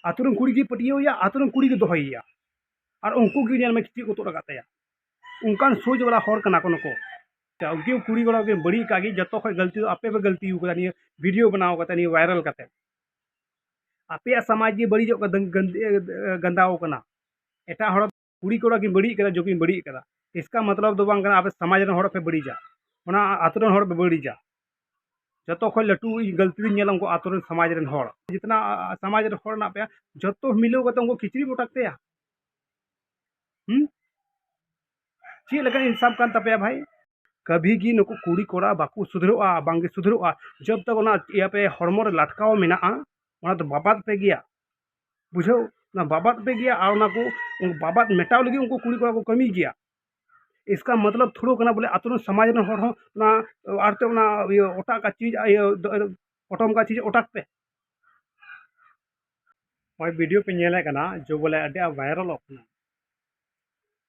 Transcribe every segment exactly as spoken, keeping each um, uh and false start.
ᱟᱛᱳ ᱨᱮᱱ ᱠᱩᱲᱤ ᱜᱮ ᱯᱟᱹᱴᱭᱟᱹᱣᱮᱭᱟ, ᱟᱛᱳ ᱨᱮᱱ ᱠᱩᱲᱤ ᱜᱮ ᱫᱚᱦᱚᱭᱮᱭᱟ᱾ ᱟᱨ ᱩᱱᱠᱩ ᱜᱮ ᱧᱮᱞ ᱢᱮ ᱠᱤᱪᱨᱤᱡ ᱠᱚ ᱛᱩᱫ ᱟᱠᱟᱫ ᱛᱟᱭᱟ᱾ ᱚᱱᱠᱟᱱ ᱥᱳᱪ ᱵᱟᱞᱟ ᱦᱚᱲ ᱠᱟᱱᱟ ᱠᱚ ᱱᱩᱠᱩ᱾ ᱩᱱᱠᱤᱱ ᱠᱩᱲᱤ ᱠᱚᱲᱟ ᱠᱤᱱ ᱵᱟᱹᱲᱤᱡ ᱟᱠᱟᱫ ᱜᱮ, ᱡᱚᱛᱚ ᱠᱷᱚᱱ ᱜᱟᱹᱞᱛᱤ ᱫᱚ ᱟᱯᱮ ᱯᱮ ᱜᱟᱹᱞᱛᱤ ᱟᱠᱟᱫᱟ ᱱᱤᱭᱟᱹ ᱵᱷᱤᱰᱤᱭᱳ ᱵᱮᱱᱟᱣ ᱠᱟᱛᱮ, ᱱᱤᱭᱟᱹ ᱵᱷᱟᱭᱨᱟᱞ ᱠᱟᱛᱮ᱾ ᱟᱯᱮᱭᱟᱜ ᱥᱚᱢᱟᱡᱽ ᱜᱮ ᱵᱟᱹᱲᱤᱡᱚᱜ ᱠᱟᱱᱟ, ᱜᱟᱱ-, ᱜᱟᱱ-, ᱜᱟᱱᱫᱟᱣ ᱠᱟᱱᱟ᱾ ᱮᱴᱟᱜ ᱦᱚᱲ ᱠᱩᱲᱤ ᱠᱚᱲᱟ ᱠᱤᱱ ᱵᱟᱹᱲᱤᱡ ᱠᱟᱫᱟ, ᱡᱚ ᱠᱤᱱ ᱵᱟᱹᱲᱤᱡ ᱠᱟᱫᱟ᱾ ᱤᱥᱠᱟ ᱢᱚᱛᱞᱚᱵ ᱫᱚ ᱵᱟᱝ ᱠᱟᱱᱟ ᱟᱯᱮ ᱥᱚᱢᱟᱡᱽ ᱨᱮᱱ ᱦᱚᱲ ᱯᱮ ᱵᱟᱹᱲᱤᱡᱟ, ᱚᱱᱟ ᱟᱛᱳ ᱨᱮᱱ ᱦᱚᱲ ᱯᱮ ᱵᱟᱹᱲᱤᱡᱟ᱾ ᱡᱚᱛᱚ ᱠᱷᱚᱱ ᱞᱟᱹᱴᱩ ᱤᱧ ᱜᱟᱹᱞᱛᱤ ᱫᱚᱧ ᱧᱮᱞᱟ ᱩᱱᱠᱩ ᱟᱛᱳ ᱨᱮᱱ ᱥᱚᱢᱟᱡᱽ ᱨᱮᱱ ᱦᱚᱲ, ᱡᱤᱛᱱᱟ ᱥᱚᱢᱟᱡᱽ ᱨᱮᱱ ᱦᱚᱲ ᱢᱮᱱᱟᱜ ᱯᱮᱭᱟ, ᱡᱚᱛᱚ ᱢᱤᱞᱟᱹᱣ ᱠᱟᱛᱮ ᱩᱱᱠᱩ ᱠᱤᱪᱨᱤᱡ ᱯᱚᱴᱟᱠ ᱛᱟᱭᱟ᱾ ᱦᱩᱸ? ᱪᱮᱫ ᱞᱮᱠᱟᱱ ᱤᱱᱥᱟᱯ ᱠᱟᱱ ᱛᱟᱯᱮᱭᱟ ᱵᱷᱟᱭ? ᱠᱟᱵᱷᱤ ᱜᱮ ᱱᱩᱠᱩ ᱠᱩᱲᱤ ᱠᱚᱲᱟ ᱵᱟᱠᱚ ᱥᱩᱫᱷᱨᱟᱹᱜᱼᱟ, ᱵᱟᱝᱜᱮ ᱥᱩᱫᱷᱨᱟᱹᱜᱼᱟ᱾ ᱡᱚᱵ ᱛᱚᱠ ᱚᱱᱟ ᱤᱭᱟᱹ ᱯᱮ ᱦᱚᱲᱢᱚ ᱨᱮ ᱞᱟᱴᱠᱟᱣ ᱢᱮᱱᱟᱜᱼᱟ, ᱚᱱᱟ ᱫᱚ ᱵᱟᱵᱟᱫ ᱯᱮ ᱜᱮᱭᱟ᱾ ᱵᱩᱡᱷᱟᱹᱣ? ᱚᱱᱟ ᱵᱟᱵᱟᱫ ᱯᱮ ᱜᱮᱭᱟ᱾ ᱟᱨ ᱚᱱᱟ ᱠᱚ ᱵᱟᱵᱟᱫ ᱢᱮᱴᱟᱣ ᱞᱟᱹᱜᱤᱫ ᱩᱱᱠᱩ ᱠᱩᱲᱤ ᱠᱚᱲᱟ ᱠᱚ ᱠᱟᱹᱢᱤ ᱜᱮᱭᱟ᱾ ᱤᱥᱠᱟ ᱢᱚᱛᱞᱚᱵ ᱛᱷᱳᱲᱳ ᱠᱟᱱᱟ ᱵᱚᱞᱮ ᱟᱛᱳ ᱨᱮᱱ ᱥᱚᱢᱟᱡᱽ ᱨᱮᱱ ᱦᱚᱲ ᱦᱚᱸ ᱚᱱᱟ ᱟᱨᱛᱮ ᱚᱱᱟ ᱤᱭᱟᱹ ᱚᱴᱟᱜ ᱠᱟ ᱪᱤᱡᱽ, ᱤᱭᱟᱹ ᱯᱚᱴᱚᱢ ᱠᱟ ᱪᱤᱡᱽ ᱚᱴᱟᱠ ᱯᱮ᱾ ᱱᱚᱜᱼᱚᱭ ᱵᱷᱤᱰᱤᱭᱳ ᱯᱮ ᱧᱮᱞᱮᱫ ᱠᱟᱱᱟ ᱡᱮ ᱵᱚᱞᱮ ᱟᱹᱰᱤ ᱟᱸᱴ ᱵᱷᱟᱭᱨᱟᱞᱚᱜ ᱠᱟᱱᱟ᱾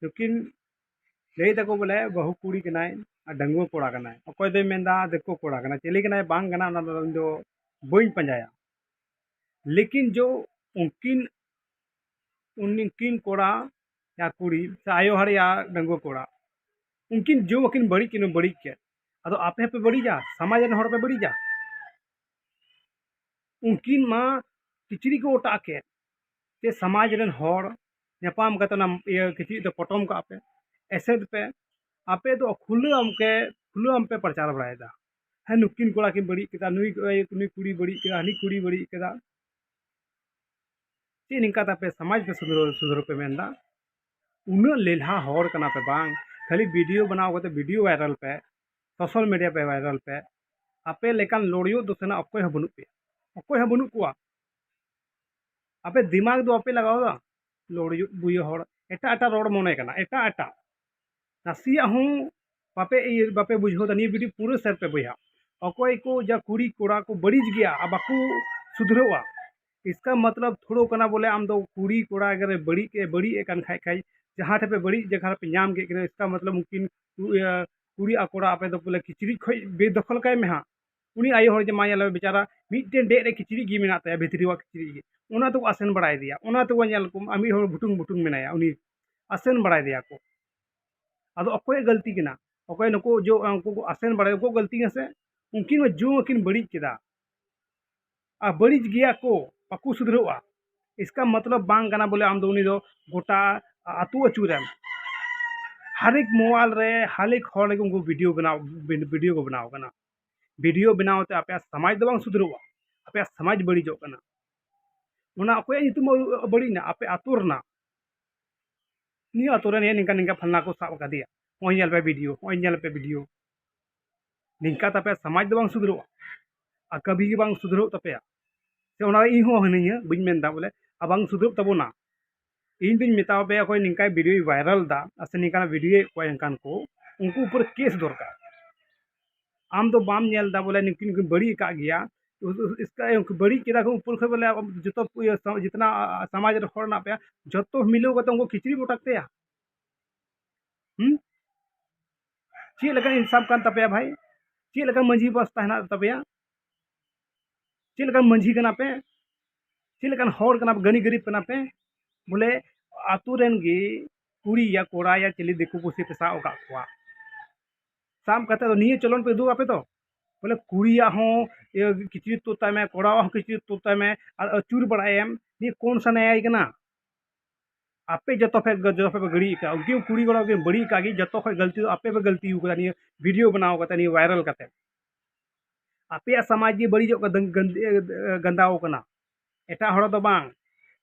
ᱞᱮᱠᱤᱱ ᱞᱟᱹᱭ ᱫᱟᱠᱚ ᱵᱚᱞᱮ ᱵᱟᱹᱦᱩ ᱠᱩᱲᱤ ᱠᱟᱱᱟᱭ ᱟᱨ ᱰᱟᱺᱜᱩᱣᱟᱹ ᱠᱚᱲᱟ ᱠᱟᱱᱟᱭ, ᱚᱠᱚᱭ ᱫᱚᱭ ᱢᱮᱱᱫᱟ ᱫᱤᱠᱩ ᱠᱚᱲᱟ ᱠᱟᱱᱟᱭ, ᱪᱤᱞᱤ ᱠᱟᱱᱟᱭ ᱵᱟᱝ ᱠᱟᱱᱟ, ᱚᱱᱟ ᱫᱚ ᱤᱧ ᱫᱚ ᱵᱟᱹᱧ ᱯᱟᱸᱡᱟᱭᱟ᱾ ᱞᱮᱠᱤᱱ ᱡᱚ ᱩᱱᱠᱤᱱ, ᱩᱱᱠᱤᱱ ᱠᱚᱲᱟ ᱭᱟ ᱠᱩᱲᱤ ᱥᱮ ᱟᱭᱳ ᱦᱚᱲ ᱭᱟ ᱰᱟᱺᱜᱩᱣᱟᱹ ᱠᱚᱲᱟ, ᱩᱱᱠᱤᱱ ᱡᱚ ᱟᱹᱠᱤᱱ ᱵᱟᱹᱲᱤᱡ ᱠᱤᱱ ᱵᱟᱹᱲᱤᱡ ᱠᱮᱫ, ᱟᱫᱚ ᱟᱯᱮ ᱦᱚᱸᱯᱮ ᱵᱟᱹᱲᱤᱡᱟ, ᱥᱚᱢᱟᱡᱽ ᱨᱮᱱ ᱦᱚᱲ ᱯᱮ ᱵᱟᱹᱲᱤᱡᱟ᱾ ᱩᱱᱠᱤᱱ ᱢᱟ ᱠᱤᱪᱨᱤᱡ ᱠᱚ ᱚᱴᱟᱜ ᱠᱮᱫ, ᱪᱮ ᱥᱚᱢᱟᱡᱽ ᱨᱮᱱ ᱦᱚᱲ ᱧᱟᱯᱟᱢ ᱠᱟᱛᱮ ᱚᱱᱟ ᱤᱭᱟᱹ ᱠᱤᱪᱨᱤᱡ ᱫᱚ ᱯᱚᱴᱚᱢ ᱠᱟᱜ ᱯᱮ, ᱮᱥᱮᱫ ᱯᱮ᱾ ᱟᱯᱮ ᱫᱚ ᱠᱷᱩᱞᱟᱹᱣᱟᱢ ᱯᱮ, ᱠᱷᱩᱞᱟᱹᱣᱟᱢ ᱯᱮ ᱯᱨᱚᱪᱟᱨ ᱵᱟᱲᱟᱭᱮᱫᱟ᱾ ᱦᱮᱸ, ᱱᱩᱠᱤᱱ ᱠᱚᱲᱟ ᱠᱤᱱ ᱵᱟᱹᱲᱤᱡ ᱠᱮᱫᱟ, ᱱᱩᱭ, ᱱᱩᱭ ᱠᱩᱲᱤ ᱵᱟᱹᱲᱤᱡ ᱠᱮᱫᱟ, ᱦᱟᱹᱱᱤ ᱠᱩᱲᱤ ᱵᱟᱹᱲᱤᱡ ᱠᱮᱫᱟ᱾ ᱪᱮᱫ ᱱᱤᱝᱠᱟ ᱛᱟᱯᱮ ᱥᱚᱢᱟᱡᱽ ᱯᱮ ᱥᱩᱫᱷᱟᱹᱨ, ᱥᱩᱫᱷᱟᱹᱨ ᱯᱮ ᱢᱮᱱᱫᱟ? ᱩᱱᱟᱹᱜ ᱞᱮᱞᱦᱟ ᱦᱚᱲ ᱠᱟᱱᱟ ᱯᱮ ᱵᱟᱝ? ᱠᱷᱟᱹᱞᱤ ᱵᱷᱤᱰᱤᱭᱳ ᱵᱮᱱᱟᱣ ᱠᱟᱛᱮ ᱵᱷᱤᱰᱤᱭᱳ ᱵᱷᱟᱭᱨᱟᱞ ᱯᱮ, ᱥᱳᱥᱟᱞ ᱢᱤᱰᱤᱭᱟ ᱯᱮ ᱵᱷᱟᱭᱨᱟᱞ ᱯᱮ᱾ ᱟᱯᱮ ᱞᱮᱠᱟᱱ ᱞᱚᱲᱤᱭᱚᱜ ᱫᱚ ᱥᱮᱱᱟᱜ ᱚᱠᱚᱭ ᱦᱚᱸ ᱵᱟᱹᱱᱩᱜ ᱯᱮᱭᱟ, ᱚᱠᱚᱭ ᱦᱚᱸ ᱵᱟᱹᱱᱩᱜ ᱠᱚᱣᱟ᱾ ᱟᱯᱮ ᱫᱤᱢᱟᱜᱽ ᱫᱚ ᱵᱟᱯᱮ ᱞᱟᱜᱟᱣ ᱮᱫᱟ᱾ ᱞᱚᱲᱤᱭᱚᱜ ᱵᱩᱭᱟᱹ ᱦᱚᱲ, ᱮᱴᱟᱜ ᱮᱴᱟᱜ ᱨᱚᱲ ᱢᱚᱱᱮ ᱠᱟᱱᱟ, ᱮᱴᱟᱜ ᱮᱴᱟᱜ᱾ ᱱᱟᱥᱮᱭᱟᱜ ᱦᱚᱸ ᱵᱟᱯᱮ ᱤᱭᱟᱹ, ᱵᱟᱯᱮ ᱵᱩᱡᱷᱟᱹᱣ ᱮᱫᱟ᱾ ᱱᱤᱭᱟᱹ ᱵᱷᱤᱰᱤᱭᱳ ᱯᱩᱨᱟᱹ ᱥᱮᱨ ᱯᱮ ᱵᱚᱭᱦᱟ᱾ ᱚᱠᱚᱭ ᱠᱚ ᱡᱟ ᱠᱩᱲᱤ ᱠᱚᱲᱟ ᱠᱚ ᱵᱟᱹᱲᱤᱡ ᱜᱮᱭᱟ ᱟᱨ ᱵᱟᱠᱚ ᱥᱩᱫᱷᱨᱟᱹᱣᱟ, ᱤᱥᱠᱟ ᱢᱚᱛᱞᱚᱵ ᱛᱷᱳᱲᱳ ᱠᱟᱱᱟ ᱵᱚᱞᱮ ᱟᱢ ᱫᱚ ᱠᱩᱲᱤ ᱠᱚᱲᱟ ᱜᱮ ᱵᱟᱹᱲᱤᱡ ᱮ, ᱵᱟᱹᱲᱤᱡ ᱮ ᱠᱟᱱ ᱠᱷᱟᱡ, ᱠᱷᱟᱡ ᱡᱟᱦᱟᱸ ᱴᱷᱮᱱ ᱯᱮ ᱵᱟᱹᱲᱤᱡ ᱡᱟᱭᱜᱟ ᱨᱮᱯᱮ ᱧᱟᱢ ᱠᱮᱫ ᱠᱤᱱᱟ, ᱤᱥᱠᱟ ᱢᱚᱛᱞᱚᱵ ᱩᱱᱠᱤᱱ ᱠᱩ-, ᱤᱭᱟᱹ, ᱠᱩᱲᱤ ᱟᱨ ᱠᱚᱲᱟ ᱟᱯᱮ ᱫᱚ ᱵᱚᱞᱮ ᱠᱤᱪᱨᱤᱡ ᱠᱷᱚᱡ ᱵᱮᱫᱚᱠᱷᱚᱞ ᱠᱟᱭ ᱢᱮ ᱦᱟᱸᱜ᱾ ᱩᱱᱤ ᱟᱭᱳ ᱦᱚᱲ ᱡᱮ ᱢᱟ ᱧᱮᱞ ᱢᱮ ᱵᱮᱪᱟᱨᱟ, ᱢᱤᱫᱴᱮᱱ ᱰᱮᱜ ᱨᱮ ᱠᱤᱪᱨᱤᱡ ᱜᱮ ᱢᱮᱱᱟᱜ ᱛᱟᱭᱟ, ᱵᱷᱤᱛᱨᱤᱣᱟᱜ ᱠᱤᱪᱨᱤᱡ ᱜᱮ, ᱚᱱᱟ ᱛᱮᱠᱚ ᱟᱥᱮᱱ ᱵᱟᱲᱟᱭᱮᱫᱮᱭᱟ, ᱚᱱᱟ ᱛᱮᱠᱚ ᱧᱮᱞ ᱠᱚᱢ ᱟᱨ ᱢᱤᱫ ᱦᱚᱲ ᱵᱷᱩᱴᱩᱝ ᱵᱷᱩᱴᱩᱝ ᱢᱮᱱᱟᱭᱟ, ᱩᱱᱤ ᱟᱥᱮᱱ ᱵᱟᱲᱟᱭᱮᱫᱮᱭᱟ ᱠᱚ᱾ ᱟᱫᱚ ᱚᱠᱚᱭᱟᱜ ᱜᱟᱹᱞᱛᱤ ᱠᱟᱱᱟ? ᱚᱠᱚᱭ ᱱᱩᱠᱩ ᱡᱚ-, ᱩᱱᱠᱩ ᱠᱚ ᱟᱥᱮᱱ ᱵᱟᱲᱟᱭᱟ, ᱩᱱᱠᱩᱣᱟᱜ ᱜᱟᱹᱞᱛᱤ ᱠᱟᱱᱟ ᱥᱮ? ᱩᱱᱠᱤᱱ ᱢᱟ ᱡᱩ ᱟᱹᱠᱤᱱ ᱵᱟᱹᱲᱤᱡ ᱠᱮᱫᱟ᱾ ᱟᱨ ᱵᱟᱹᱲᱤᱡ ᱜᱮᱭᱟ ᱠᱚ, ᱵᱟᱠᱚ ᱥᱩᱫᱷᱨᱟᱹᱜᱼᱟ᱾ ᱤᱥᱠᱟ ᱢᱚᱛᱞᱚᱵ ᱵᱟᱝ ᱠᱟᱱᱟ ᱵᱚᱞᱮ ᱟᱢ ᱫᱚ ᱩᱱᱤ ᱫᱚ ᱜᱚᱴᱟ ᱟᱹᱛᱩ ᱟᱹᱪᱩᱨᱮᱢ᱾ ᱦᱟᱨᱮᱠ ᱢᱳᱵᱟᱭᱤᱞ ᱨᱮ, ᱦᱟᱨᱮᱠ ᱦᱚᱲ ᱨᱮᱜᱮ ᱩᱱᱠᱩ ᱵᱷᱤᱰᱤᱭᱳ ᱵᱮᱱᱟᱣ, ᱵᱷᱤᱰᱤᱭᱳ ᱠᱚ ᱵᱮᱱᱟᱣ ᱠᱟᱱᱟ᱾ ᱵᱷᱤᱰᱤᱭᱳ ᱵᱮᱱᱟᱣ ᱛᱮ ᱟᱯᱮᱭᱟᱜ ᱥᱚᱢᱟᱡᱽ ᱫᱚ ᱵᱟᱝ ᱥᱩᱫᱷᱨᱟᱹᱜᱼᱟ, ᱟᱯᱮᱭᱟᱜ ᱥᱚᱢᱟᱡᱽ ᱵᱟᱹᱲᱤᱡᱚᱜ ᱠᱟᱱᱟ᱾ ᱚᱱᱟ ᱚᱠᱚᱭᱟᱜ ᱧᱩᱛᱩᱢ ᱵᱟᱹᱲᱤᱡ ᱮᱱᱟ? ᱟᱯᱮ ᱟᱹᱛᱩ ᱨᱮᱱᱟᱜ᱾ ᱱᱤᱭᱟᱹ ᱟᱹᱛᱩ ᱨᱮ ᱱᱤᱭᱟᱹ ᱱᱤᱝᱠᱟ ᱱᱤᱝᱠᱟ ᱯᱷᱟᱞᱱᱟ ᱠᱚ ᱥᱟᱵ ᱟᱠᱟᱫᱮᱭᱟ, ᱱᱚᱜᱼᱚᱭ ᱧᱮᱞ ᱯᱮ ᱵᱷᱤᱰᱤᱭᱳ, ᱱᱚᱜᱼᱚᱭ ᱧᱮᱞ ᱯᱮ ᱵᱷᱤᱰᱤᱭᱳ᱾ ᱱᱤᱝᱠᱟ ᱛᱟᱯᱮ ᱥᱚᱢᱟᱡᱽ ᱫᱚ ᱵᱟᱝ ᱥᱩᱫᱷᱨᱟᱹᱜᱼᱟ, ᱟᱨ ᱠᱟᱹᱵᱷᱤ ᱜᱮ ᱵᱟᱝ ᱥᱩᱫᱷᱨᱟᱹᱜ ᱛᱟᱯᱮᱭᱟ᱾ ᱥᱮ ᱚᱱᱟ ᱨᱮ ᱤᱧ ᱦᱚᱸ ᱦᱤᱱᱟᱹᱧᱟ, ᱵᱟᱹᱧ ᱢᱮᱱᱫᱟ ᱵᱚᱞᱮ ᱟᱨ ᱵᱟᱝ ᱥᱩᱫᱷᱨᱟᱹᱜ ᱛᱟᱵᱚᱱᱟ᱾ ᱤᱧ ᱫᱩᱧ ᱢᱮᱛᱟ ᱯᱮᱭᱟ, ᱚᱠᱚᱭ ᱱᱤᱝᱠᱟᱭ ᱵᱷᱤᱰᱤᱭᱳᱭ ᱵᱷᱟᱭᱨᱟᱞ ᱮᱫᱟ, ᱟᱨ ᱥᱮ ᱱᱤᱝᱠᱟᱱᱟᱜ ᱵᱷᱤᱰᱤᱭᱳᱭᱮᱫ ᱠᱚᱣᱟ ᱮᱱᱠᱟᱱ ᱠᱚ, ᱩᱱᱠᱩ ᱩᱯᱚᱨ ᱠᱮᱥ ᱫᱚᱨᱠᱟᱨ᱾ ᱟᱢ ᱫᱚ ᱵᱟᱢ ᱧᱮᱞ ᱮᱫᱟ ᱵᱚᱞᱮ ᱱᱩᱠᱤᱱ ᱠᱤᱱ ᱵᱟᱹᱲᱤᱡ ᱟᱠᱟᱫ ᱜᱮᱭᱟ, ᱩᱥ-, ᱩᱥ-, ᱤᱥᱠᱟ-, ᱩᱱᱠᱩ ᱵᱟᱹᱲᱤᱡ ᱠᱮᱫᱟ ᱠᱚ ᱩᱯᱚᱨ ᱠᱷᱚᱱ ᱵᱚᱞᱮ ᱟᱵᱚ ᱡᱚᱛᱚ ᱤᱭᱟᱹ ᱥᱟ-, ᱡᱤᱛᱱᱟ, ᱟ, ᱥᱚᱢᱟᱡᱽ ᱨᱮ ᱦᱚᱲ ᱢᱮᱱᱟᱜ ᱯᱮᱭᱟ, ᱡᱚᱛᱚ ᱢᱤᱞᱟᱹᱣ ᱠᱟᱛᱮ ᱩᱱᱠᱩ ᱠᱤᱪᱨᱤᱡ ᱯᱚᱴᱟᱠ ᱛᱟᱭᱟ᱾ ᱦᱩᱸ? ᱪᱮᱫ ᱞᱮᱠᱟᱱ ᱤᱱᱥᱟᱯ ᱠᱟᱱ ᱛᱟᱯᱮᱭᱟ ᱵᱷᱟᱭ? ᱪᱮᱫ ᱞᱮᱠᱟᱱ ᱢᱟᱹᱡᱷᱤ ᱵᱮᱵᱚᱥᱛᱟ ᱦᱮᱱᱟᱜ ᱛᱟᱯᱮᱭᱟ? ᱪᱮᱫ ᱞᱮᱠᱟᱱ ᱢᱟᱹᱡᱷᱤ ᱠᱟᱱᱟ ᱯᱮ? ᱪᱮᱫ ᱞᱮᱠᱟᱱ ᱦᱚᱲ ᱠᱟᱱᱟ ᱯᱮ? ᱜᱟᱹᱱᱤ ᱜᱟᱹᱨᱤᱵ ᱠᱟᱱᱟ ᱯᱮ? ᱵᱚᱞᱮ ᱟᱛᱳ ᱨᱮᱱ ᱜᱮ ᱠᱩᱲᱤ ᱭᱟ ᱠᱚᱲᱟ ᱭᱟ ᱪᱤᱞᱤ ᱫᱤᱠᱩ ᱯᱩᱥᱤ ᱯᱮ ᱥᱟᱵ ᱟᱠᱟᱫ ᱠᱚᱣᱟ, ᱥᱟᱵ ᱠᱟᱛᱮ ᱫᱚ ᱱᱤᱭᱟᱹ ᱪᱚᱞᱚᱱ ᱯᱮ ᱩᱫᱩᱜ ᱟᱯᱮ ᱛᱚ, ᱵᱚᱞᱮ ᱠᱩᱲᱤᱭᱟᱜ ᱦᱚᱸ ᱤᱭᱟᱹ ᱠᱤᱪᱨᱤᱡ ᱛᱩᱫ ᱛᱟᱭ ᱢᱮ, ᱠᱚᱲᱟᱣᱟᱜ ᱦᱚᱸ ᱠᱤᱪᱨᱤᱡ ᱛᱩᱫ ᱛᱟᱭ ᱢᱮ, ᱟᱨ ᱟᱹᱪᱩᱨ ᱵᱟᱲᱟᱭᱮᱢ, ᱱᱤᱭᱟᱹ ᱠᱚᱱ ᱥᱟ ᱱᱮᱭᱟᱭ ᱠᱟᱱᱟ? ᱟᱯᱮ ᱡᱚᱛᱚ ᱯᱮ, ᱡᱚᱛᱚ ᱯᱮ ᱵᱟᱹᱲᱤᱡ ᱟᱠᱟᱫ, ᱩᱱᱠᱤᱱ ᱠᱩᱲᱤ ᱠᱚᱲᱟ ᱠᱤᱱ ᱵᱟᱹᱲᱤᱡ ᱟᱠᱟᱫ ᱜᱮ, ᱡᱚᱛᱚ ᱠᱷᱚᱱ ᱜᱟᱹᱞᱛᱤ ᱫᱚ ᱟᱯᱮ ᱯᱮ ᱜᱟᱹᱞᱛᱤ ᱟᱠᱟᱫᱟ ᱱᱤᱭᱟᱹ ᱵᱷᱤᱰᱤᱭᱳ ᱵᱮᱱᱟᱣ ᱠᱟᱛᱮ, ᱱᱤᱭᱟᱹ ᱵᱷᱟᱭᱨᱟᱞ ᱠᱟᱛᱮ᱾ ᱟᱯᱮᱭᱟᱜ ᱥᱚᱢᱟᱡᱽ ᱜᱮ ᱵᱟᱹᱲᱤᱡᱚᱜ ᱠᱟᱱᱟ, ᱜᱟᱱ-, ᱜᱟᱱ-, ᱜᱟᱱᱫᱟᱣ ᱠᱟᱱᱟ, ᱮᱴᱟᱜ ᱦᱚᱲ ᱫᱚ ᱵᱟᱝ᱾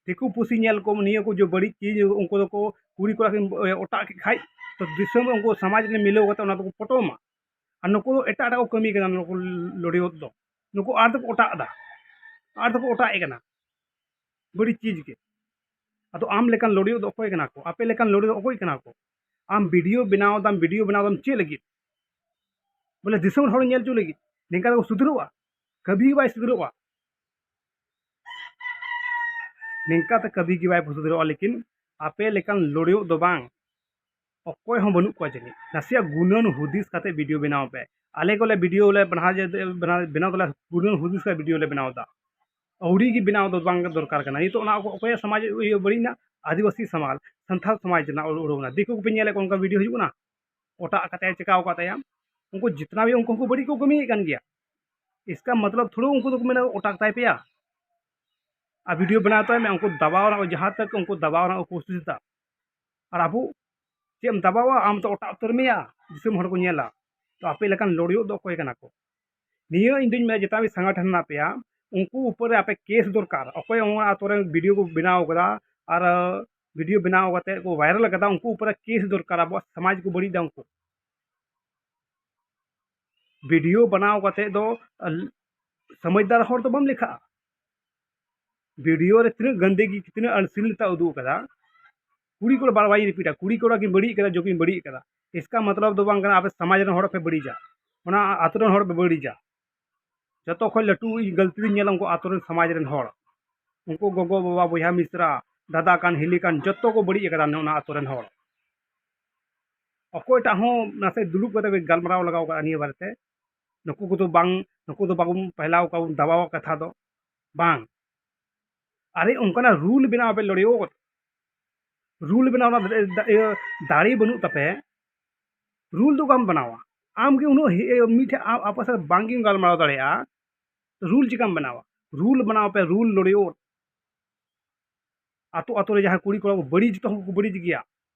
ᱫᱤᱠᱩ ᱯᱩᱥᱤ ᱧᱮᱞ ᱠᱚᱢ, ᱱᱤᱭᱟᱹ ᱠᱚ ᱡᱮ ᱵᱟᱹᱲᱤᱡ ᱪᱤᱡᱽ, ᱩᱱᱠᱩ ᱫᱚᱠᱚ ᱠᱩᱲᱤ ᱠᱚᱲᱟ ᱠᱤᱱ ᱚᱴᱟᱜ ᱠᱮᱫ ᱠᱷᱟᱡ, ᱛᱚ ᱫᱤᱥᱚᱢ ᱨᱮ ᱩᱱᱠᱩ ᱥᱚᱢᱟᱡᱽ ᱨᱮ ᱢᱤᱞᱟᱹᱣ ᱠᱟᱛᱮ ᱚᱱᱟ ᱫᱚᱠᱚ ᱯᱚᱴᱚᱢᱟ᱾ ᱟᱨ ᱱᱩᱠᱩ ᱫᱚ ᱮᱴᱟᱜ ᱮᱴᱟᱜ ᱠᱚ ᱠᱟᱹᱢᱤ ᱠᱟᱱᱟ, ᱱᱩᱠᱩ ᱞᱚᱰᱤᱭᱚᱛ ᱫᱚ, ᱱᱩᱠᱩ ᱟᱨ ᱫᱚᱠᱚ ᱚᱴᱟᱜ ᱮᱫᱟ, ᱟᱨ ᱫᱚᱠᱚ ᱚᱴᱟᱜ ᱮ ᱠᱟᱱᱟ ᱵᱟᱹᱲᱤᱡ ᱪᱤᱡᱽ ᱜᱮ᱾ ᱟᱫᱚ ᱟᱢ ᱞᱮᱠᱟᱱ ᱞᱚᱰᱤᱭᱚᱛ ᱫᱚ ᱚᱠᱚᱭ ᱠᱟᱱᱟ ᱠᱚ? ᱟᱯᱮ ᱞᱮᱠᱟᱱ ᱞᱚᱰᱤᱭᱚᱛ ᱫᱚ ᱚᱠᱚᱭ ᱠᱟᱱᱟ ᱠᱚ? ᱟᱢ ᱵᱷᱤᱰᱤᱭᱳ ᱵᱮᱱᱟᱣ ᱫᱟᱢ, ᱵᱷᱤᱰᱤᱭᱳ ᱵᱮᱱᱟᱣ ᱫᱟᱢ ᱪᱮᱫ ᱞᱟᱹᱜᱤᱫ? ᱵᱚᱞᱮ ᱫᱤᱥᱚᱢ ᱦᱚᱲ ᱧᱮᱞ ᱦᱚᱪᱚ ᱞᱟᱹᱜᱤᱫ? ᱱᱤᱝᱠᱟ ᱫᱚ ᱥᱩᱫᱷᱨᱟᱹᱜᱼᱟ? ᱠᱟᱹᱵᱷᱤ ᱜᱮ ᱵᱟᱭ ᱥᱩᱫᱷᱨᱟᱹᱜᱼᱟ᱾ ᱱᱤᱝᱠᱟ ᱛᱮ ᱠᱟᱹᱵᱷᱤ ᱜᱮ ᱵᱟᱭ ᱥᱩᱫᱷᱨᱟᱹᱜᱼᱟ, ᱞᱮᱠᱤᱱ ᱟᱯᱮ ᱞᱮᱠᱟᱱ ᱞᱚᱰᱤᱭᱚᱛ ᱫᱚ ᱵᱟᱝ, ᱚᱠᱚᱭ ᱦᱚᱸ ᱵᱟᱹᱱᱩᱜ ᱠᱚᱣᱟ ᱡᱟᱹᱱᱤᱡ᱾ ᱱᱟᱥᱮᱭᱟᱜ ᱜᱩᱱᱟᱹᱱ ᱦᱩᱫᱤᱥ ᱠᱟᱛᱮ ᱵᱷᱤᱰᱤᱭᱳ ᱵᱮᱱᱟᱣ ᱯᱮ᱾ ᱟᱞᱮ ᱠᱚᱞᱮ ᱵᱷᱤᱰᱤᱭᱳ ᱞᱮ ᱵᱮᱱᱟᱣ ᱡᱮ, ᱵᱮᱱᱟᱣ, ᱵᱮᱱᱟᱣ ᱫᱚᱞᱮ ᱜᱩᱱᱟᱹᱱ ᱦᱩᱫᱤᱥ ᱠᱟᱛᱮ ᱵᱷᱤᱰᱤᱭᱳ ᱞᱮ ᱵᱮᱱᱟᱣ ᱮᱫᱟ᱾ ᱟᱹᱣᱲᱤ ᱜᱮ ᱵᱮᱱᱟᱣ ᱫᱚ ᱵᱟᱝ ᱫᱚᱨᱠᱟᱨ ᱠᱟᱱᱟ᱾ ᱱᱤᱛᱚᱜ ᱚᱱᱟ ᱚᱠᱚᱭᱟᱜ ᱥᱚᱢᱟᱡᱽ ᱤᱭᱟᱹ ᱵᱟᱹᱲᱤᱡ ᱮᱱᱟ? ᱟᱹᱫᱤᱵᱟᱹᱥᱤ ᱥᱚᱢᱟᱡᱽ, ᱥᱟᱱᱛᱟᱲ ᱥᱚᱢᱟᱡᱽ ᱨᱮᱱᱟᱜ ᱩᱲ-, ᱩᱲᱟᱹᱣ ᱮᱱᱟ᱾ ᱫᱤᱠᱩ ᱠᱚᱯᱮ ᱧᱮᱞᱮᱫ ᱠᱚᱣᱟ, ᱚᱱᱠᱟ ᱵᱷᱤᱰᱤᱭᱳ ᱦᱤᱡᱩᱜ ᱠᱟᱱᱟ, ᱚᱴᱟᱜ ᱠᱟᱛᱮ ᱪᱮᱠᱟᱣ ᱠᱟᱜ ᱛᱟᱭᱟ᱾ ᱩᱱᱠᱩ ᱡᱤᱛᱱᱟ ᱵᱷᱤ ᱩᱱᱠᱩ ᱦᱚᱸᱠᱚ ᱵᱟᱹᱲᱤᱡ ᱠᱚ ᱠᱟᱹᱢᱤᱭᱮᱫ ᱠᱟᱱ ᱜᱮᱭᱟ᱾ ᱤᱥᱠᱟ ᱢᱚᱛᱞᱚᱵ ᱛᱷᱚᱲᱟ ᱩᱱᱠᱩ ᱫᱚᱠᱚ ᱢᱮᱱᱟ ᱚᱴᱟᱜ ᱛᱟᱭ ᱯᱮᱭᱟ᱾ ᱟᱨ ᱵᱷᱤᱰᱤᱭᱳ ᱵᱮᱱᱟᱣ ᱛᱟᱭ ᱢᱮ, ᱩᱱᱠᱩ ᱫᱟᱵᱟᱣ ᱨᱮᱱᱟᱜ ᱡᱟᱦᱟᱸ ᱛᱟᱠ ᱩᱱᱠᱩ ᱫᱟᱵᱟᱣ ᱨᱮᱱᱟᱜ ᱠᱚ ᱠᱳᱥᱤᱥ ᱮᱫᱟ᱾ ᱟᱨ ᱟᱵᱚ ᱪᱮᱫ ᱮᱢ ᱫᱟᱵᱟᱣᱟ? ᱟᱢ ᱫᱚ ᱚᱴᱟᱜ ᱩᱛᱟᱹᱨ ᱢᱮᱭᱟ, ᱫᱤᱥᱚᱢ ᱦᱚᱲ ᱠᱚ ᱧᱮᱞᱟ᱾ ᱛᱚ ᱟᱯᱮ ᱞᱮᱠᱟᱱ ᱞᱚᱲᱤᱭᱚᱜ ᱫᱚ ᱚᱠᱚᱭ ᱠᱟᱱᱟ ᱠᱚ? ᱱᱤᱭᱟᱹ ᱤᱧ ᱫᱩᱧ ᱢᱮᱱᱟ, ᱡᱮᱴᱟ ᱢᱤᱫ ᱥᱚᱝᱜᱚᱴᱷᱚᱱ ᱦᱮᱱᱟᱜ ᱯᱮᱭᱟ, ᱩᱱᱠᱩ ᱩᱯᱚᱨ ᱨᱮ ᱟᱯᱮ ᱠᱮᱥ ᱫᱚᱨᱠᱟᱨ᱾ ᱚᱠᱚᱭ ᱚᱱᱟ ᱟᱛᱳ ᱨᱮ ᱵᱷᱤᱰᱤᱭᱳ ᱠᱚ ᱵᱮᱱᱟᱣ ᱠᱟᱫᱟ ᱟᱨ, ᱟᱸ, ᱵᱷᱤᱰᱤᱭᱳ ᱵᱮᱱᱟᱣ ᱠᱟᱛᱮ ᱠᱚ ᱵᱷᱟᱭᱨᱟᱞ ᱠᱟᱫᱟ, ᱩᱱᱠᱩ ᱩᱯᱚᱨ ᱨᱮ ᱠᱮᱥ ᱫᱚᱨᱠᱟᱨ᱾ ᱟᱵᱚᱣᱟᱜ ᱥᱚᱢᱟᱡᱽ ᱠᱚ ᱵᱟᱹᱲᱤᱡ ᱫᱟ ᱩᱱᱠᱩ᱾ ᱵᱷᱤᱰᱤᱭᱳ ᱵᱮᱱᱟᱣ ᱠᱟᱛᱮ ᱫᱚ, ᱟᱸ, ᱥᱚᱢᱟᱡᱽᱫᱟᱨ ᱦᱚᱲ ᱫᱚ ᱵᱟᱢ ᱞᱮᱠᱷᱟᱜᱼᱟ᱾ ᱵᱷᱤᱰᱤᱭᱳ ᱨᱮ ᱛᱤᱱᱟᱹᱜ ᱜᱟᱱᱫᱮᱜᱤ, ᱛᱤᱱᱟᱹᱜ ᱚᱥᱞᱤᱞᱛᱟ ᱩᱫᱩᱜ ᱠᱟᱫᱟ, ᱠᱩᱲᱤ ᱠᱚᱲᱟ ᱵᱟᱨ ᱵᱟᱨ ᱨᱤᱯᱤᱴᱟ, ᱠᱩᱲᱤ ᱠᱚᱲᱟ ᱠᱤᱱ ᱵᱟᱹᱲᱤᱡ ᱠᱟᱫᱟ, ᱡᱚᱠᱤᱱ ᱵᱟᱹᱲᱤᱡ ᱠᱟᱫᱟ᱾ ᱤᱥᱠᱟ ᱢᱚᱛᱞᱚᱵ ᱫᱚ ᱵᱟᱝ ᱠᱟᱱᱟ ᱟᱯᱮ ᱥᱚᱢᱟᱡᱽ ᱨᱮᱱ ᱦᱚᱲ ᱯᱮ ᱵᱟᱹᱲᱤᱡᱟ, ᱚᱱᱟ ᱟᱛᱳ ᱨᱮᱱ ᱦᱚᱲ ᱯᱮ ᱵᱟᱹᱲᱤᱡᱟ᱾ ᱡᱚᱛᱚ ᱠᱷᱚᱱ ᱞᱟᱹᱴᱩ ᱜᱟᱹᱞᱛᱤ ᱫᱚᱧ ᱧᱮᱞᱟ ᱩᱱᱠᱩ ᱟᱛᱳ ᱨᱮᱱ ᱥᱚᱢᱟᱡᱽ ᱨᱮᱱ ᱦᱚᱲ, ᱩᱱᱠᱩ ᱜᱚᱜᱚ ᱵᱟᱵᱟ, ᱵᱚᱭᱦᱟ ᱢᱤᱥᱨᱟ, ᱫᱟᱫᱟ ᱠᱟᱱ, ᱦᱤᱞᱤ ᱠᱟᱱ, ᱡᱚᱛᱚ ᱠᱚ ᱵᱟᱹᱲᱤᱡ ᱠᱟᱫᱟ ᱚᱱᱟ ᱟᱛᱳ ᱨᱮᱱ ᱦᱚᱲ᱾ ᱚᱠᱚᱭᱴᱟᱜ ᱦᱚᱸ ᱱᱟᱥᱮ ᱫᱩᱲᱩᱵ ᱠᱟᱛᱮ ᱜᱟᱞᱢᱟᱨᱟᱣ ᱞᱟᱜᱟᱣ ᱠᱟᱜᱼᱟ ᱱᱤᱭᱟᱹ ᱵᱟᱨᱮᱛᱮ᱾ ᱱᱩᱠᱩ ᱠᱚᱫᱚ ᱵᱟᱝ, ᱱᱩᱠᱩ ᱫᱚ ᱵᱟᱵᱚᱱ ᱯᱟᱦᱞᱟᱣ ᱠᱚᱣᱟ, ᱵᱚᱱ ᱫᱟᱵᱟᱣᱟ ᱠᱟᱛᱷᱟ ᱫᱚ ᱵᱟᱝ᱾ ᱟᱨᱮ ᱚᱱᱠᱟᱱᱟᱜ ᱨᱩᱞ ᱵᱮᱱᱟᱣ ᱯᱮ ᱞᱚᱲᱤᱭᱚ᱾ ᱨᱩᱞ ᱵᱮᱱᱟᱣ ᱨᱮᱱᱟᱜ ᱫᱟ-, ᱫᱟ-, ᱤᱭᱟᱹ, ᱫᱟᱲᱮ ᱵᱟᱹᱱᱩᱜ ᱛᱟᱯᱮ, ᱨᱩᱞ ᱫᱚ ᱵᱟᱢ ᱵᱮᱱᱟᱣᱟ᱾ ᱟᱢ ᱜᱮ ᱩᱱᱟᱹᱜ ᱦᱮ-, ᱢᱤᱫᱴᱷᱮᱱ ᱟ-, ᱟᱯᱟᱥ ᱨᱮ ᱵᱟᱝ ᱜᱮᱢ ᱜᱟᱞᱢᱟᱨᱟᱣ ᱫᱟᱲᱮᱭᱟᱜᱼᱟ, ᱨᱩᱞ ᱪᱤᱠᱟᱢ ᱵᱮᱱᱟᱣᱟ? ᱨᱩᱞ ᱵᱮᱱᱟᱣ ᱯᱮ, ᱨᱩᱞ ᱞᱚᱲᱤᱭᱚ᱾ ᱟᱛᱳ ᱟᱛᱳ ᱨᱮ ᱡᱟᱦᱟᱸᱭ ᱠᱩᱲᱤ ᱠᱚᱲᱟ ᱠᱚ ᱵᱟᱹᱲᱤᱡ, ᱡᱚᱛᱚ ᱦᱚᱲ ᱠᱚ ᱵᱟᱹᱲᱤᱡ ᱜᱮᱭᱟ,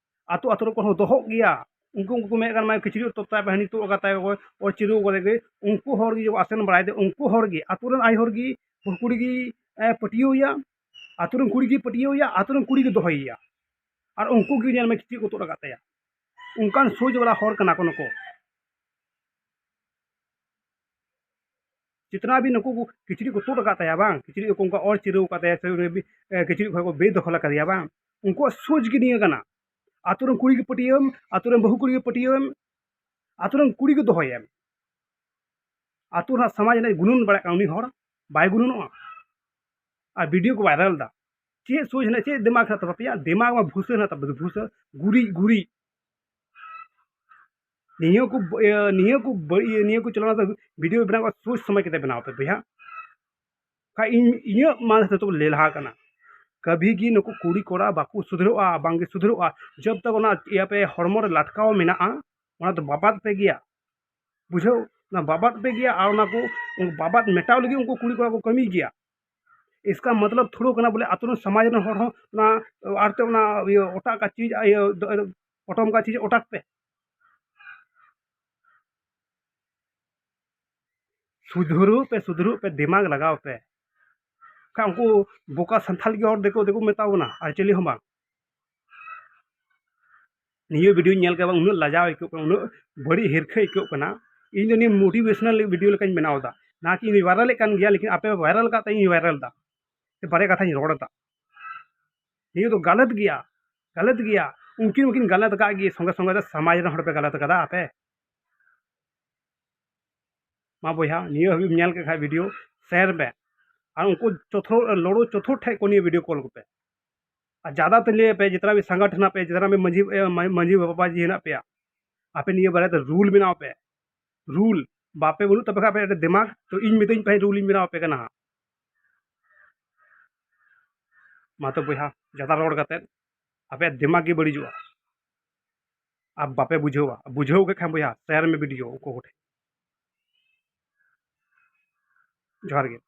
ᱟᱛᱳ ᱟᱛᱳ ᱨᱮ ᱠᱚ ᱫᱚᱦᱚᱜ ᱜᱮᱭᱟ᱾ ᱩᱱᱠᱩ, ᱩᱱᱠᱩ ᱠᱚ ᱢᱮᱱᱮᱫ ᱠᱟᱱ, "ᱢᱟᱭ ᱠᱤᱪᱨᱤᱡ ᱛᱚᱯ ᱛᱟᱭ ᱯᱮ, ᱦᱟᱹᱱᱤ ᱛᱚᱜ ᱠᱟᱛᱟᱭ ᱯᱮ", ᱚᱠᱚᱭ ᱪᱤᱨᱟᱹᱣ ᱠᱟᱛᱮ ᱜᱮ ᱩᱱᱠᱩ ᱦᱚᱲ ᱜᱮ ᱟᱥᱮᱱ ᱵᱟᱲᱟᱭ ᱛᱮ, ᱩᱱᱠᱩ ᱦᱚᱲ ᱜᱮ, ᱟᱛᱳ ᱨᱮᱱ ᱟᱭᱳ ᱦᱚᱲ ᱜᱮ ᱵᱟᱹᱦᱩ ᱠᱩᱲᱤ ᱜᱮ, ᱮ, ᱯᱟᱹᱴᱭᱟᱹᱣ ᱮᱭᱟ, ᱟᱛᱳ ᱨᱮᱱ ᱠᱩᱲᱤ ᱜᱮ ᱯᱟᱹᱴᱭᱟᱹᱣ ᱮᱭᱟ, ᱟᱛᱳ ᱨᱮᱱ ᱠᱩᱲᱤ ᱜᱮ ᱫᱚᱦᱚᱭᱮᱭᱟ᱾ ᱟᱨ ᱩᱱᱠᱩ ᱜᱮ ᱧᱮᱞ ᱢᱮ ᱠᱤᱪᱨᱤᱡ ᱠᱚ ᱛᱚᱜ ᱟᱠᱟᱫ ᱛᱟᱭᱟ᱾ ᱚᱱᱠᱟᱱ ᱥᱳᱪ ᱵᱟᱞᱟ ᱦᱚᱲ ᱠᱟᱱᱟ ᱠᱚ ᱱᱩᱠᱩ᱾ ᱡᱤᱛᱱᱟ ᱵᱷᱤ ᱱᱩᱠᱩ ᱠᱚ ᱠᱤᱪᱨᱤᱡ ᱠᱚ ᱛᱩᱫ ᱟᱠᱟᱫ ᱛᱟᱭᱟ ᱵᱟᱝ, ᱠᱤᱪᱨᱤᱡ ᱠᱚ ᱚᱱᱠᱟ ᱚᱨ ᱪᱤᱨᱟᱹᱣ ᱟᱠᱟᱫ ᱛᱟᱭᱟ, ᱥᱮ ᱩᱱᱤ ᱵᱤ-, ᱮ, ᱠᱤᱪᱨᱤᱡ ᱠᱷᱚᱱ ᱠᱚ ᱵᱮᱫᱚᱠᱷᱚᱞ ᱟᱠᱟᱫᱮᱭᱟ ᱵᱟᱝ, ᱩᱱᱠᱩᱣᱟᱜ ᱥᱳᱪ ᱜᱮ ᱱᱤᱭᱟᱹ ᱠᱟᱱᱟ᱾ ᱟᱛᱳ ᱨᱮᱱ ᱠᱩᱲᱤ ᱜᱮ ᱯᱟᱹᱴᱭᱟᱹᱣᱮᱢ, ᱟᱛᱳ ᱨᱮᱱ ᱵᱟᱹᱦᱩ ᱠᱩᱲᱤ ᱜᱮ ᱯᱟᱹᱴᱭᱟᱹᱣᱮᱢ, ᱟᱛᱳ ᱨᱮᱱ ᱠᱩᱲᱤ ᱜᱮ ᱫᱚᱦᱚᱭᱮᱢ᱾ ᱟᱛᱳ ᱨᱮᱱᱟᱜ ᱥᱚᱢᱟᱡᱽ ᱨᱮᱱᱟᱜ ᱜᱩᱱᱟᱹᱱ ᱵᱟᱲᱟᱭ ᱠᱟᱱᱟ ᱩᱱᱤ ᱦᱚᱲ, ᱵᱟᱭ ᱜᱩᱱᱟᱹᱱᱚᱜᱼᱟ᱾ ᱟᱨ ᱵᱷᱤᱰᱤᱭᱳ ᱠᱚ ᱵᱷᱟᱭᱨᱟᱞ ᱮᱫᱟ᱾ ᱪᱮᱫ ᱥᱳᱪ ᱦᱮᱱᱟᱜ, ᱪᱮᱫ ᱫᱤᱢᱟᱜᱽ ᱦᱮᱱᱟᱜ ᱛᱟᱯᱮᱭᱟ? ᱫᱤᱢᱟᱜᱽ ᱢᱟ ᱵᱷᱩᱥᱟᱹ ᱦᱮᱱᱟᱜ ᱛᱟᱯᱮ, ᱵᱷᱩᱥᱟᱹ, ᱜᱩᱨᱤᱡ, ᱜᱩᱨᱤᱡ᱾ ᱱᱤᱭᱟᱹ ᱠᱚ ᱵ-, ᱤᱭᱟᱹ, ᱱᱤᱭᱟᱹ ᱠᱚ ᱵᱟᱹᱲᱤᱡ, ᱤᱭᱟᱹ, ᱱᱤᱭᱟᱹ ᱠᱚ ᱪᱟᱞᱟᱣ ᱫᱚ video ᱵᱮᱱᱟᱣ ᱠᱟᱛᱮ ᱥᱳᱪ ᱥᱚᱢᱚᱭ ᱠᱟᱛᱮ ᱵᱮᱱᱟᱣ ᱯᱮ ᱵᱚᱭᱦᱟ᱾ ᱠᱷᱟᱡ ᱤᱧ, ᱤᱧᱟᱹᱜ ᱢᱚᱱᱮ ᱛᱮᱫᱚ ᱞᱟᱹᱭ ᱞᱟᱦᱟ ᱠᱟᱱᱟ, ᱠᱟᱵᱷᱤ ᱜᱮ ᱱᱩᱠᱩ ᱠᱩᱲᱤ ᱠᱚᱲᱟ ᱵᱟᱠᱚ ᱥᱩᱫᱷᱨᱟᱹᱜᱼᱟ, ᱵᱟᱝᱜᱮ ᱥᱩᱫᱷᱨᱟᱹᱜᱼᱟ᱾ ᱡᱚᱵ ᱛᱚᱠ ᱚᱱᱟ ᱤᱭᱟᱹ ᱯᱮ ᱦᱚᱲᱢᱚ ᱨᱮ ᱞᱟᱴᱠᱟᱣ ᱢᱮᱱᱟᱜᱼᱟ, ᱚᱱᱟ ᱫᱚ ᱵᱟᱵᱟᱫ ᱯᱮ ᱜᱮᱭᱟ, ᱵᱩᱡᱷᱟᱹᱣ? ᱚᱱᱟ ᱵᱟᱵᱟᱫ ᱯᱮ ᱜᱮᱭᱟ᱾ ᱟᱨ ᱚᱱᱟ ᱠᱚ ᱵᱟᱵᱟᱫ ᱢᱮᱴᱟᱣ ᱞᱟᱹᱜᱤᱫ ᱩᱱᱠᱩ ᱠᱩᱲᱤ ᱠᱚᱲᱟ ᱠᱚ ᱠᱟᱹᱢᱤ ᱜᱮᱭᱟ᱾ ᱤᱥᱠᱟ ᱢᱚᱛᱞᱚᱵ ᱛᱷᱚᱲᱚ ᱠᱟᱱᱟ ᱵᱚᱞᱮ ᱟᱛᱳ ᱨᱮᱱ ᱥᱚᱢᱟᱡᱽ ᱨᱮᱱ ᱦᱚᱲ ᱦᱚᱸ ᱚᱱᱟ ᱟᱨᱛᱮ ᱚᱱᱟ ᱤᱭᱟᱹ ᱚᱴᱟᱜ ᱠᱟ ᱪᱤᱡᱽ, ᱤᱭᱟᱹ ᱯᱚᱴᱚᱢ ᱠᱟ ᱪᱤᱡᱽ ᱚᱴᱟᱠ ᱯᱮ᱾ ᱥᱩᱫᱷᱨᱟᱹᱜ ᱯᱮ, ᱥᱩᱫᱷᱨᱟᱹᱜ ᱯᱮ, ᱫᱤᱢᱟᱜᱽ ᱞᱟᱜᱟᱣ ᱯᱮ᱾ ᱠᱷᱟᱡ ᱩᱱᱠᱩ ᱵᱚᱠᱟ ᱥᱟᱱᱛᱷᱟᱞ ᱜᱮ ᱦᱚᱲ ᱫᱤᱠᱩ, ᱫᱤᱠᱩ ᱢᱮᱛᱟ ᱵᱚᱱᱟ, ᱟᱨ ᱪᱤᱞᱤ ᱦᱚᱸ ᱵᱟᱝ᱾ ᱱᱤᱭᱟᱹ video ᱧᱮᱞ ᱠᱟᱛᱮ ᱩᱱᱟᱹᱜ ᱞᱟᱡᱟᱣ ᱟᱹᱭᱠᱟᱹᱜ ᱠᱟᱱᱟ, ᱩᱱᱟᱹᱜ ᱵᱟᱹᱲᱤᱡ ᱦᱤᱨᱠᱷᱟᱹ ᱟᱹᱭᱠᱟᱹᱜ ᱠᱟᱱᱟ᱾ ᱤᱧ ᱫᱚ ᱱᱤᱭᱟᱹ motivational video ᱞᱮᱠᱟᱧ ᱵᱮᱱᱟᱣ ᱮᱫᱟ, ᱱᱟ ᱠᱤ ᱤᱧ viral ᱮᱫ ᱠᱟᱱ ᱜᱮᱭᱟ, ᱞᱮᱠᱤᱱ ᱟᱯᱮ viral ᱠᱟᱛᱮ ᱤᱧ viral ᱮᱫᱟ, ᱵᱟᱨᱭᱟ ᱠᱟᱛᱷᱟᱧ ᱨᱚᱲ ᱮᱫᱟ᱾ ᱱᱤᱭᱟᱹ ᱫᱚ ᱜᱟᱞᱟᱛ ᱜᱮᱭᱟ, ᱜᱟᱞᱟᱛ ᱜᱮᱭᱟ᱾ ᱩᱱᱠᱤᱱ ᱢᱟᱠᱤᱱ ᱜᱟᱞᱟᱛ ᱟᱠᱟᱫ ᱜᱮ, ᱥᱚᱸᱜᱮ ᱥᱚᱸᱜᱮ ᱫᱚ ᱥᱚᱢᱟᱡᱽ ᱨᱮᱱ ᱦᱚᱲ ᱯᱮ ᱜᱟᱞᱟᱛ ᱟᱠᱟᱫᱟ ᱟᱯᱮ᱾ ᱢᱟ ᱵᱚᱭᱦᱟ, ᱱᱤᱭᱟᱹ ᱦᱟᱹᱵᱤᱡ ᱮᱢ ᱧᱮᱞ ᱠᱮᱫ ᱠᱷᱟᱡ video share ᱢᱮ, ᱟᱨ ᱩᱱᱠᱩ ᱪᱚᱛᱷᱚ, ᱞᱚᱲᱚ ᱪᱚᱛᱷᱚ ᱴᱷᱮᱡ ᱠᱚ ᱱᱤᱭᱟᱹ video call ᱠᱚᱯᱮ᱾ ᱟᱨ ᱡᱟᱫᱟ ᱛᱮ ᱞᱟᱹᱭ ᱯᱮ, ᱡᱤᱛᱱᱟ ᱵᱷᱤ ᱥᱚᱝᱜᱚᱴᱷᱚᱱ ᱦᱮᱱᱟᱜ ᱯᱮ, ᱡᱤᱛᱱᱟ ᱵᱷᱤ ᱢᱟᱹᱡᱷᱤ, ᱮ, ᱢᱟᱹ-, ᱢᱟᱹᱡᱷᱤ ᱵᱟᱵᱟ ᱡᱤ ᱦᱮᱱᱟᱜ ᱯᱮᱭᱟ, ᱟᱯᱮ ᱱᱤᱭᱟᱹ ᱵᱟᱨᱮ ᱛᱮ rule ᱵᱮᱱᱟᱣ ᱯᱮ, rule᱾ ᱵᱟᱯᱮ ᱵᱟᱹᱱᱩᱜ ᱛᱟᱯᱮ ᱠᱷᱟᱡ ᱟᱯᱮ ᱫᱤᱢᱟᱜᱽ, ᱛᱚ ᱤᱧ ᱢᱤᱛᱟᱹᱧ ᱯᱮ, rule ᱤᱧ ᱵᱮᱱᱟᱣ ᱟᱯᱮ ᱠᱟᱱᱟ ᱦᱟᱸᱜ᱾ ᱢᱟ ᱛᱚ ᱵᱚᱭᱦᱟ, ᱡᱟᱫᱟ ᱨᱚᱲ ᱠᱟᱛᱮᱫ ᱟᱯᱮᱭᱟᱜ ᱫᱤᱢᱟᱜᱽ ᱜᱮ ᱵᱟᱹᱲᱤᱡᱚᱜᱼᱟ᱾ ᱟᱨ ᱵᱟᱯᱮ ᱵᱩᱡᱷᱟᱹᱣᱟ, ᱵᱩᱡᱷᱟᱹᱣ ᱠᱮᱫ ᱠᱷᱟᱱ ᱵᱚᱭᱦᱟ, share ᱢᱮ video ᱩᱱᱠᱩ ᱠᱚᱴᱷᱮᱱ᱾ ᱡᱚᱦᱟᱨ ᱜᱮ᱾